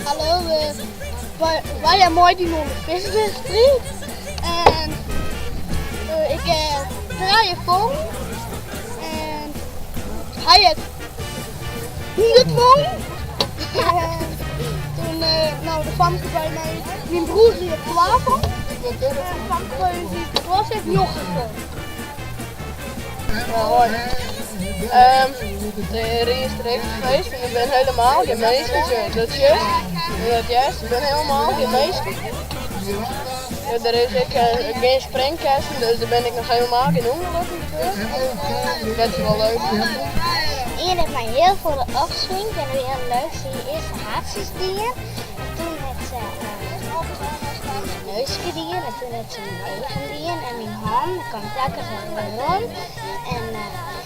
Hallo, wy ha meidien oan de fiskwedstriid en ik ha trije fongen en hy hat hûndert fongen. Toen no de famke by my, myn broer hie twa fongen en de famke by ús yn de klas hat njoggen fongen. Hoi. Der is feest en der binne helemaal gjin minsken. Dat sjochst, dat hearst, der binne helemaal gjin minsken. Der is ek gjin springkessen, dus der binne ek noch helemaal gjin ûngelokken gebeurd. Dat is wol leuk. Ien hat my hiel folle opsminkt en dat wie hiel leuk. Se hie earst de haadsjes dien en toen hat se myn neuske dien en toen hat se myn eagen dien en myn hannen. Ik kwam telkens wer werom en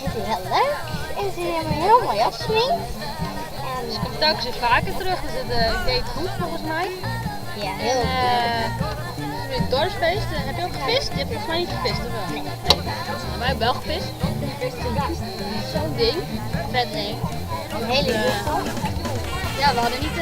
it wie hiel leuk en se hie my hiel moai opsminkt. Ze komt telkens weer vaker terug, dus het ik deed het goed volgens mij. Ja, heel En, goed. het dorpsfeest, heb je ook gevist? Je hebt volgens mij niet gevist, of wel? Nee. Nee. Wij hebben wel gevist. Zo'n ding. Vet ding. Een hele goede. Ja, we hadden niet.